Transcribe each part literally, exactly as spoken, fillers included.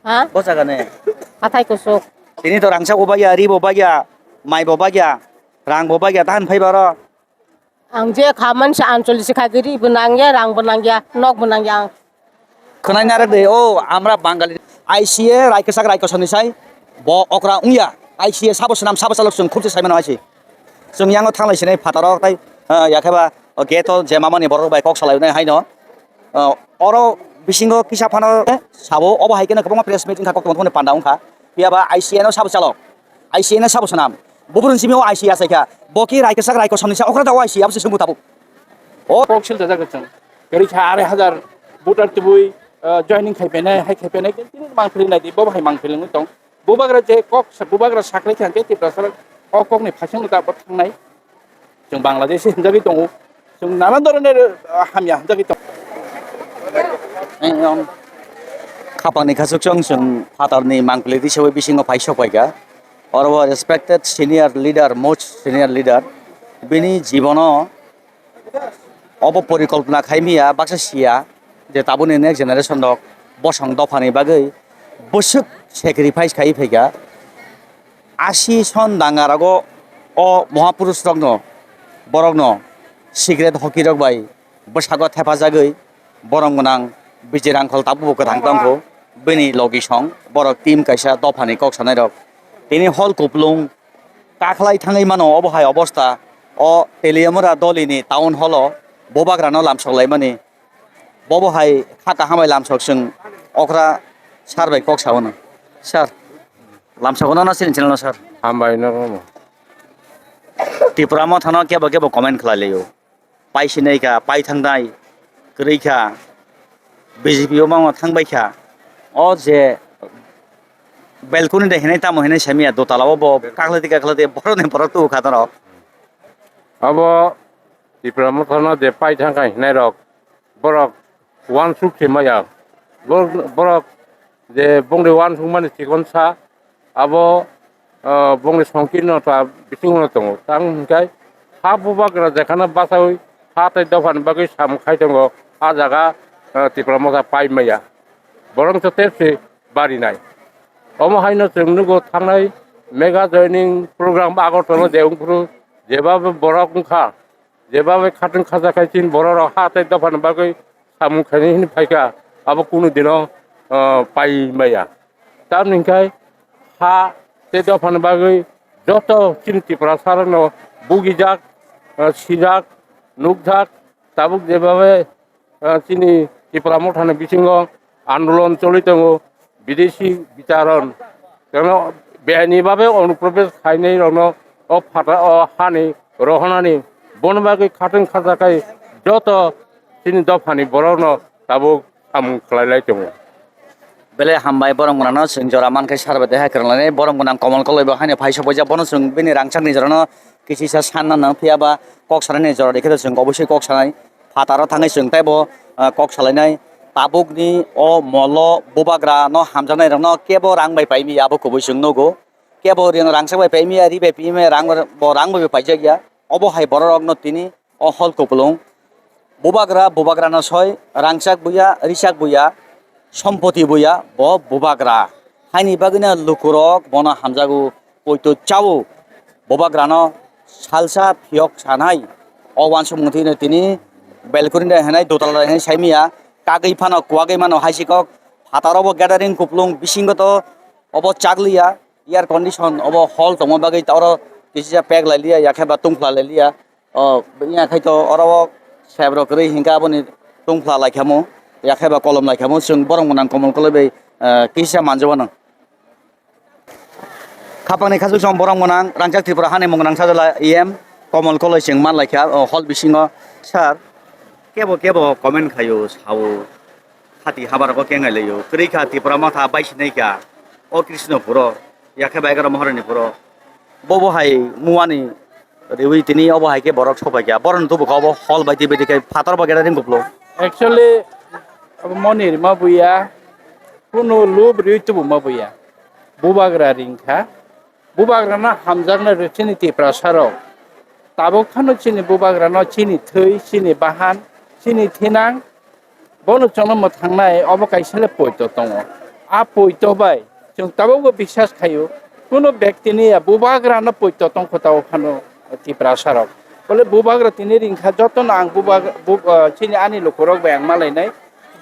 Ha? Bo jaga ne. Hathai kusuk. Tini to rangchak bo bagya, ri bo bagya, mai bo bagya, rang bo bagya, tahan phai baro. Ang je kha mansa ancholi se kha giri bo nangya, rang bo nangya, nok bo nangya ang. Khwnai narwk de, o, amra Bangali. I C A raikhasak raikosoni sai, bo okra wngya. I C A sabo swnam, sabo chalok chwng khubse sai mano I C A. Chwng yango thanglai sinai phataro tai, ah, yakheba, o gate o je mamani borok bai kok salai nai haino. Ah, oro bisingo kisa phano sabo, obo hai khe kwbangma press meet wngkha, koktwma phone panda wngkha. Phiya ba I C A no sabo chalok, I C A no sabo swnam. Bo bwrwng simi o I C A achaikha. Bo khe raikhasak raikosoni sa okra da o I C A abo se swngo tabuk. O kok sil da jaga chwng. Kwrwi kha arai hajar voter tubui, ah, joining khai penai, hai khai penai, tini mang philwi nai di, bo hai mang philwi tong. Bubagra je kok sa-, bubagra sakle khe hwnkhe Tiprasa o kokni phaisingno tabuk thangnai. Chwng Bangladeshi hwnjagwi tongo. Chwng nanan doroner, ah, hamya hwnjagwi tongo. Khapangni khachukchung chwng phatarni mangpili risaui bisingo phai sokpaikha. Oro o respected senior leader, most senior leader, bini jibono obo porikolpona khai miya, baksa siya je tabukni next generation rok bosong dophani bagwi bwswk sacrifice khai phaikha. Asi son dangarogo o mohapurush rokno, borokno cigarette hoki rok bai bwskango thepajagwi borom gwnang Bijay Rangkhol tabukbo kwthang tongkho, bini logisong borok team kaisa dophani kok sanai rok. Tini hol kuplung kakhlai thangwi mano, obo hai obostha o Teliamura Dolini town hall o bubagrano lamsok laimani. Bobo hai kha kaham bai lamsok chwng okra sir bai kok sao no. Sir, lamsok no na chini channel no sir. Hambai no rono. Tipra Motha no kebo kebo comment khlai laio. Pai sinai kha, pai thangnai, kwrwi kha, B J P o mangno thangbai kha. O je balcony de hinai tamo hinai samiya dotala o bo kakhlai di kakhlai di borok ni borok tu kha toro. Abo Tipra Motha no je pai thangkha hinai rok, borok uansuk se maya. Borok, borok je bongni uansuk mani chikon sa, abo, ah, bongni songkirno ta bisingo no tongo. Tang hingkai ha bubagra jekhana basaui ha tei dophani bagwi samung khai tongo, a jaga, ah, Tipra Motha pai maya. Borok se tepsi barinai. Omo haino chwng nugo thangnai mega joining program Agartala je wngphuru jeba borok wngkha. Jeba bai khatwng khajakhai chini borok rok ha tei dophani bagwi samung khainai hwnwi phaikha, abo kunu dino, ah, pai maya. Tamoni hwnkhe ha tei dophani bagwi joto chini Tiprasa rokno bugijak, ah, sijak, nukjak, tabuk jeba bai, ah, chini Tipra Mothani bisingo andolon choli tongo, bidesi bicharon. Teno beni babe onuprobes khainai rokno o phata o hani rohonani, bono bagwi khatwng khajakhai joto chini dophani borokno tabuk samung khlai lai tongo. Belai hambai, borom gwnangno chwng jora mankhe sarbete hai kwrwnglainai, borom gwnang Komol Koloi bo haino phai sokbaijak, bono chwng bini rangchakni jorano kisisa sanna nang phiya ba kok sanani jora rikhe chwng obosoi kok sanai. Phataro thangwi chwng teibo, ah, kok salainai. Tabukni o molo bubagrano hamjaknairokno kebo rang bai paimaya abo kubui chwng nugo. Kebo rang, rangchak bai paimaya, ri bai paimaya, rang, bo rang bai paijakya. Obo hai bororokno tini o hol kupulung. Bubagra, bubagrano soi, rangchak buya, richak buya, sompoti buya, bo bubagra. Haini bagwino lukurok bono hamjago. Poito chao bubagrano salsa phiyok sanai. O uansukmung thwino tini balcony de hinai dotala de hinai saimaya. Kagwi phano kuwagwi mano hai sikok. Phataro bo gathering kuplung bisingo to obo chakliya. Air condition obo hall tongma bagwi ta oro kisa pek lailiya, yakhe ba tungphla lailiya. O, ya khai to oro o sep rok kwrwi hinkhe aboni tungphla laikhamu, yakhe ba kolom laikhamu, chwng borom gwnang Komol Koloi bai, eh, kisa manjabano. Khapangni khachuk chwng borom gwnang, rangchak Tripura hani mung gwnang sajla E M Komol Koloi chwng man laikha, o, hall bisingo. Sir, kebo kebo comment khaio, sao, khati habar ko kengai laio, kwrwi kha Tripura Motha bai sinai kha, o Krishnapuro, yakhe ba egaroh Mohorani puro. Bobo hai muani riwi tini obo hai khe borok sopai kha. Borok tubu kha obo hol bai twi bai khe phatar bo gada ring kuplo. Actually, abo moni rima buya, kunu lub riwi tubu ma buya. Bubagra ring kha. Bubagra no hamjaknai rw chini Tiprasa rok. Tabuk phano chini bubagra no chini thwi, chini bahan, chini thinang, bono chwngno mwthangnai obo kaisa le poito tongo. A poito bai chwng tabukbo biswas khaio, kuno bektini ya bubagrano poito tongkho tabo phano Tiprasarok. Bole bubagra tini ringkha jotono ang bubag-, bub-, ah, chini ani lukurok bai ang malainai,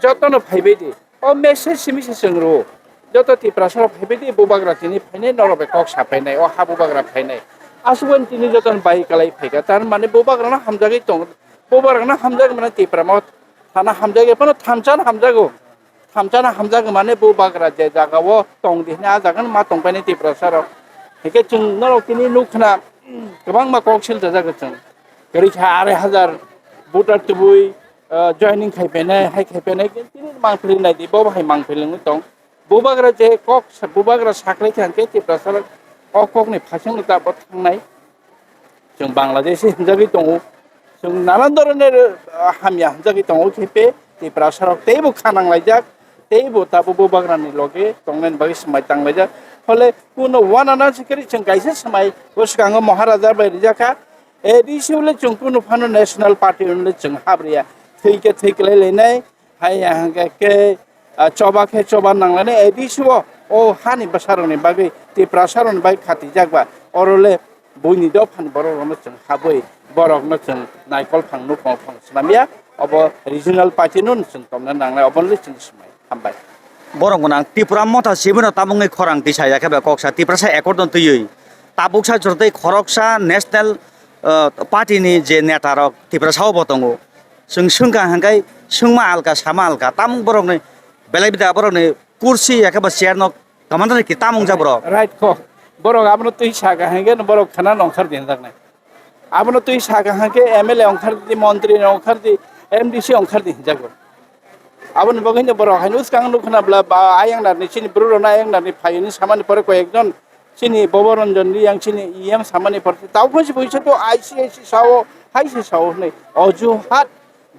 jotono phaibai di. O message simi se chwng rwo. Joto Tiprasarok phaibai di bubagra tini phainai norok bai kok saphainai, o ha bubagra phainai. Aswkni tini jotono bai kalai phaikha, tar mane bubagrano hamjagwi tong, bubagrano hamjagwi mane Tipra mo thana hamjagwi phano thansa no hamjago. Thamchana hamjak mane bubagra je jaga o tong di hwnwi, a jaga no ma tong painai Tiprasa rok. Hwnkhe chwng norok tini nuk khna kwbangma kok sil chajak chwng. Kwrwi kha arai hajar voter tubui, ah, joining khai painai, hai khai painai, tini mangpili nai di, bo bo hai mangpili wngwi tong. Bubagra je kok sa-, bubagra saklai kha hwnkhe Tiprasa rok o kok ni phasing no ta bo thangnai. Chwng Bangladeshi hwnjagwi tongo, chwng nanan dhoroner, ah, hamya hwnjagwi tongo, khe pe Tiprasa rok teibo khanang laijak, teibo tabuk bubagrani loge tongnani bagwi swmai tang laijak. Phole kuno uanana se kwrwi chwng kaisa swmai bwskango Maharaja bai rijak kha, A D C le chwng kuno phano National Party le chwng habriya, thwi khe thwi kwlai lainai. Hai ya hwnkhe khe, ah, choba khe choba nanglainai A D C o, o hani bwsarokni bagwi, Tiprasarokni bagwi khatijak ba, oro le buini dophani borokrokno chwng habwi, borokno chwng naikol phang nukhung phang swnamya, obo regional party no chwng tongna nangnai, obo le chwng swmai. Hambai. Borok gwnang Tipra Motha sibino tabukni khorang tisa ya khe ba koksa Tiprasa accord no twiwi tabuksa jotoi khoroksa national, ah, party ni je neta rok Tiprasa o bo tongo. Chwng swngkha hwnkhe swngma alka, sama alka. Tamung borokni belai bida borokni kursi yakhe ba chair no commander ni ki tamung jak borok. Right kho. Borok abono twi saka hwnkhe no borok khana no ongkhar di hinjaknai. Abono twi saka hwnkhe M L A ongkhar di, montri ongkhar di, M D C ongkhar di hinjago. Aboni bagwi no borok haino swkang nuk khna bla ba ayang narni chini bru rokno ayang narni phai hinwi samani pore koi ekjon chini Bobo Ranjan Reang chini E M samani pore tei tabuk phano se buisa to I C I C sao, hai se sao hwnwi. Ojuhat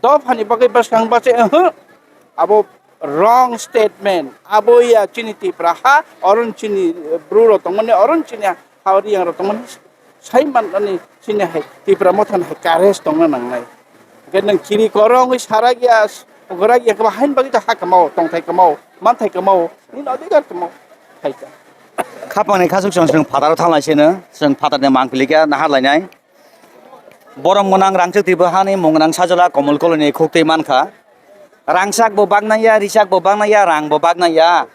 dophani bagwi bwskang bache, oho, abo wrong statement. Abo ya chini Tipra ha, oron chini, eh, bru rok tongmani, oron chini ha, Reang rok tongmani. Sai manmani chini hai Tipra Mothani hai courage tongna nangnai. Hwnkhe nwng chini korong wngwi sarak ya, gorak ya, kebo hain bagwi ta ha kwmao, tongthai kwmao, manthai kwmao, nini adhikar kwmao. Hai ta. Khapangni khasuk chwng chwng phataro thanglai sino, chwng phatarni mangpili khe nahar lainai. Borom gwnang rangchak twibo hani mung gwnang sajla Komol Koloni khuktwi mankha. Rangchak bo baknai ya, richak bo baknai ya, rang bo baknai ya.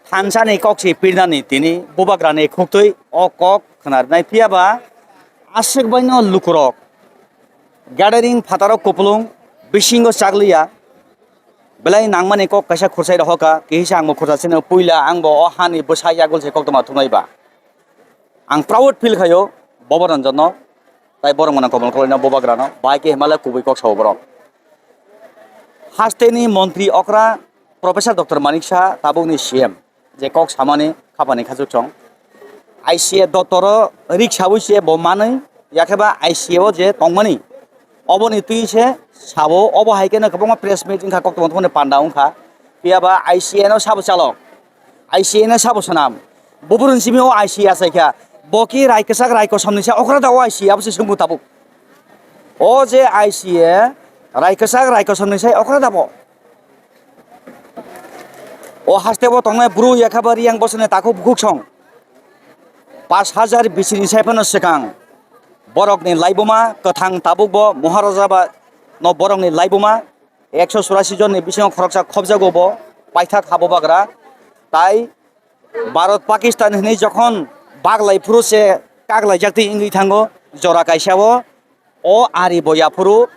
Thansani kok si pirnani tini bubagrani khuktwi o kok khwnarnai, phiya ba aswk baino lukurok gathering phataro kupulung bisingo chakliya. Belai nangmani kok kaisa khursai rohorkha, kihisa ang bo khursa sino puila ang bo o hani bwsa yagul se koktwma thumnai ba. Ang proud feel khaio Bobo Ranjan no, tai borok mano Komol Koloi no, bubagra no, bahai khe himlai kubui kok sao borok. Hasteni montri okra Professor Doctor Manik Saha, tabukni C M, je kok samani khapani khachuk chong. I C A dotoro rik sawi se bo manwi, yakheba I C A o je tongmani, oboni twi se sabo, obo hai kheno kwbangma press meet wngkha, koktwma tongmani panda wngkha. Phiya ba I C A no sabo chalok, I C A no sabo swnam. Buburun simi o I C A achaikha. Bo ki rai kwchak rai kosom ni sa okra da o I C A abo se swngmung tabuk. O je I C A rai kwchak rai kosom ni sai okra da bo. O haste bo tongnai bru yakha ba riyang bosoni takhuk bukhuk song. Pash hajar bisini sai phano swkang. Borokni laibuma kwthang tabuk bo Maharaja ba no borokni laibuma ekso churasi jonni bisingo khoroksa khobjago bo paithak habo bagra. Tai Bharat Pakistan hinwi jokhon baglai phuru se kaglai jak twi wngwi thango jora kaisa o, o ari bo yaphuru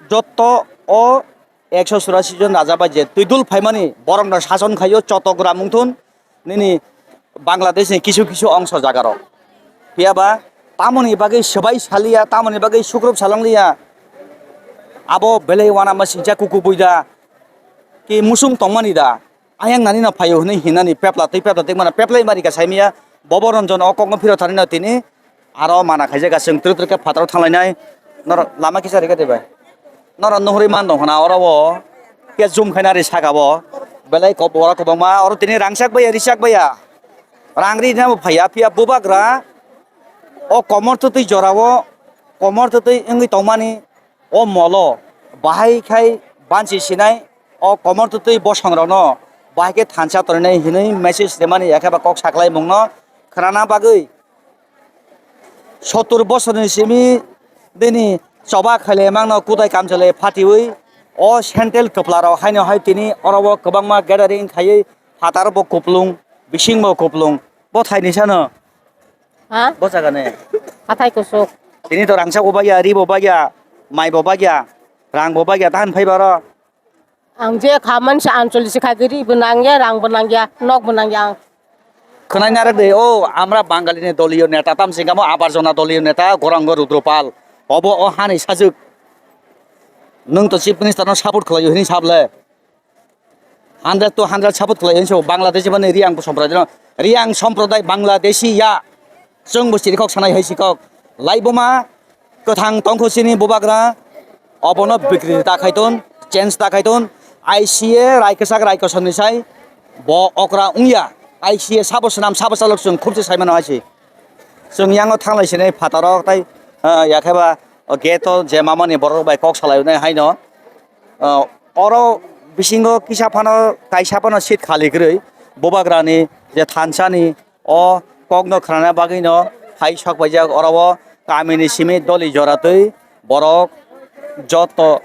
jotto o ekso churasi jon raja bai je twi dul phaimani borokno sason khaio Chotogram wngthun nini Bangladesh ni kisu kisu ongso jaga rok. Phiya ba tamoni bagwi swbai saliya, tamoni bagwi sukrup salangliya. Abo belai uanama singcha kuku buida ki musung tongmani da. Ayang nani no phaio hwnwi hinani pepla twi pepla twi mana peplai mari ka saimiya. Bobo Ranjan o kokno phiro thani no tini aro mana khaijak chwng twrwk twrwk khe phataro thanglainai. Norok lama kisa rikha de bai. Norok nuhuri man dong khna oro o ke zoom khaina ri saka bo. Belai kok oro kwbangma oro tini rangchak baiya richak baiya. Rang ri nabo phaiya phiya bubagra o komor twtwi jora o komor twtwi wngwi tongmani. O molo bahai khai banchi sinai o komor twtwi bosong rokno bahai khe thansa tongnai hinwi message rimani, yakhe ba kok saklaimungno khwnana bagwi sottur bosorni simi bini choba khailai mangno kutai kamchalai phatiwi o central kwplarok haino hai tini oro o kwbangma gathering khaiwi phataro bo kuplung, bisingbo kuplung, bo thaini sano. Ha? Bo jaga ne. Hathai kusuk. Tini to rangchak bo bagya, ri bo bagya, mai bo bagya, rang bo bagya, tahan phai baro. Ang je kha mansa ancholi se kha giri bo nangya, rang bo nangya, nok bo nangya ang. Khwnai narwk de, o, amra Bangali ni doliyo neta, tamsing kamo Abarjona doliyo neta, Gorang Rudropal. Obo o hani sajwk. Nwng to Chief Minister no support khlaiyo hini sable. Hundred to hundred support khlai hinwi Bangladeshi mani Riang Somprodaino. Riang Somproday Bangladeshi ya. Chwng bo siri kok sanai hai si kok. Laibuma kwthang tongkho chini bubagra. Obono bikri ta khaiton, change ta khaiton. I C A rai kwchak rai kosomni sai bo okra wngya. I C A sabo swnam sabo chalok chwng khubse sai mano hai si. Chwng yango thanglai sinai phataro tai, ah, yakheba o gate o je mamani borok bai kok salai nai haino. Ah, oro bisingo kisa phano kaisa phano seat khali kwrwi bubagrani je thansani o kokno khnana bagwino hai sok paijak. Oro o kamini simi doli jora twi borok joto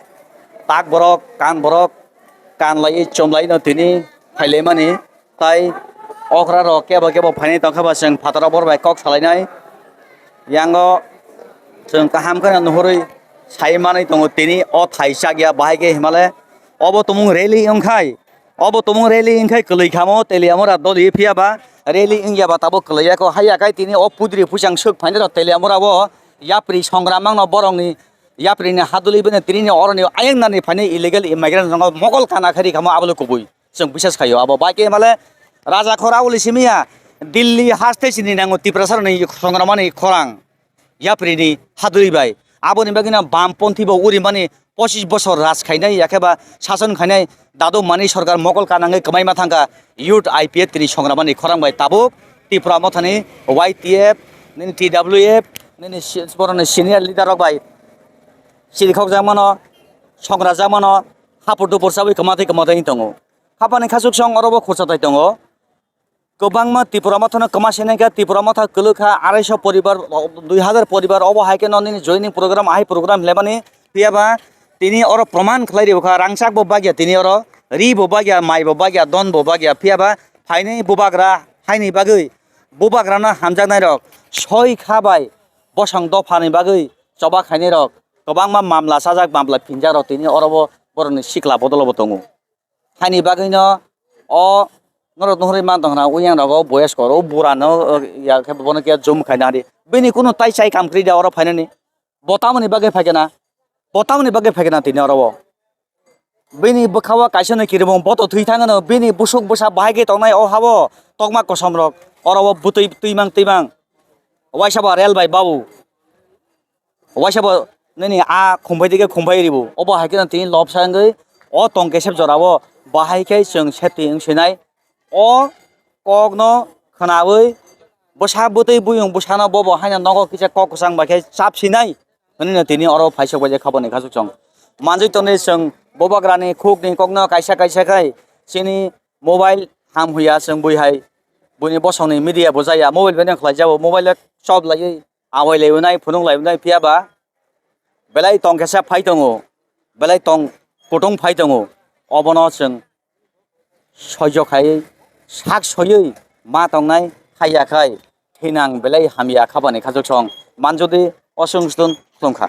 tak borok kan borok kan lai chom laino tini phailaimani. Tai okra rok kebo kebo phainai tongkha ba chwng phataro bor bai kok salainai. Yango chwng kaham kheno nuhurwi sai manwi tongo tini o thai chakya bahai khe himale obo tumung rally wngkhai. Obo tumung rally wngkhai kwlwi khamo Teliamura doli phiya ba rally wngya ba tabuk kwlwi yakho haiya khai tini o pudri puchang swk phainai rok Teliamura o yapri songra mangno borokni yapri ni haduli bini tini ni oroni ayang nani phainai illegal immigrant rok mokol kana khai ri khamo aboni kubui. Chwng bisas khaio abo bai khe himale raja khor aboni simi ya Delhi haste chini nango Tiprasa rokni songramani khorang yapri ni haduri bai aboni bagwi no bam ponthi bo uri mani pochis bosor raj khainai yakhe ba sason khainai dadu mani sorkar mokol kanangwi kwmai ma thangkha youth I P F T ni songramani khorang bai tabuk Tripura mothani Y T F nini T W F nini si-, boroni senior leader rok bai sirikhok jak mano songra jak mano hapur dupur chawi kwmathai kwmathai wng tongo. Hapani khasuk song oro bo khursa tai tongo. Kwbangma Tripura Motha no kwma senai kha, Tripura Motha kwlwk kha arai so poribar, dui hazar poribar, obo hai khe no nini joining program, ahai program hwlaimani. Phiya ba tini oro proman khlai rw kha, rangchak bo bagya tini oro, ri bo bagya, mai bo bagya, don bo bagya. Phiya ba phainai bubagra haini bagwi bubagra no hamjaknai rok soi kha bai bosong dopha ni bagwi choba khainai rok kwbangma mamla chajak, mamla phinjak rok tini oro bo borok ni sikla bodol bo tongo. Haini bagwino o norok nuhurwi man tong khna, uyang rogo boyes koro, o bura no, o, ya khe bono khe jum khaina di. Bini kunu tai chai kam kwrwi da oro phainani. Bo tamoni bagwi phaikhe na? Bo tamoni bagwi phaikhe na tini oro o? Bini bwkha o kaisa no kirimung boto thwi thangano, bini busuk bwsa bahai khe tongnai o habo tokma kosom rok. Oro o bwtwi twimang twimang. Waisa bo rel bai babu. Waisa bo nini a khumbai dike khumbai ribu. Obo hai khe tini lobsa wngwi o tong kesep jora o bahai khe chwng seti wng sinai. O kok no khwnawi bwsa bwtwi buyung bwsano bobo haino nogo kisa kok kwchang bai khe chap sinai. Hwnwi no tini oro phaisok bai kha boni khasuk chwng. Manjwi tongni chwng bubagrani khukni kokno kaisa kaisa khai chini mobile ham huya chwng bui hai buini bosongni media bo jaya mobile bai no khlai jabo mobile chop laiwi. Awai laibwnai, phunuk laibwnai, phiya ba belai tong kesa phai tongo, belai tong kutung phai tongo, obono chwng soijo khaiwi, sak soiwi ma tongnai, haiya khai thinang belai hamya khabani khachuk song manjodi osung sutun khulumkha.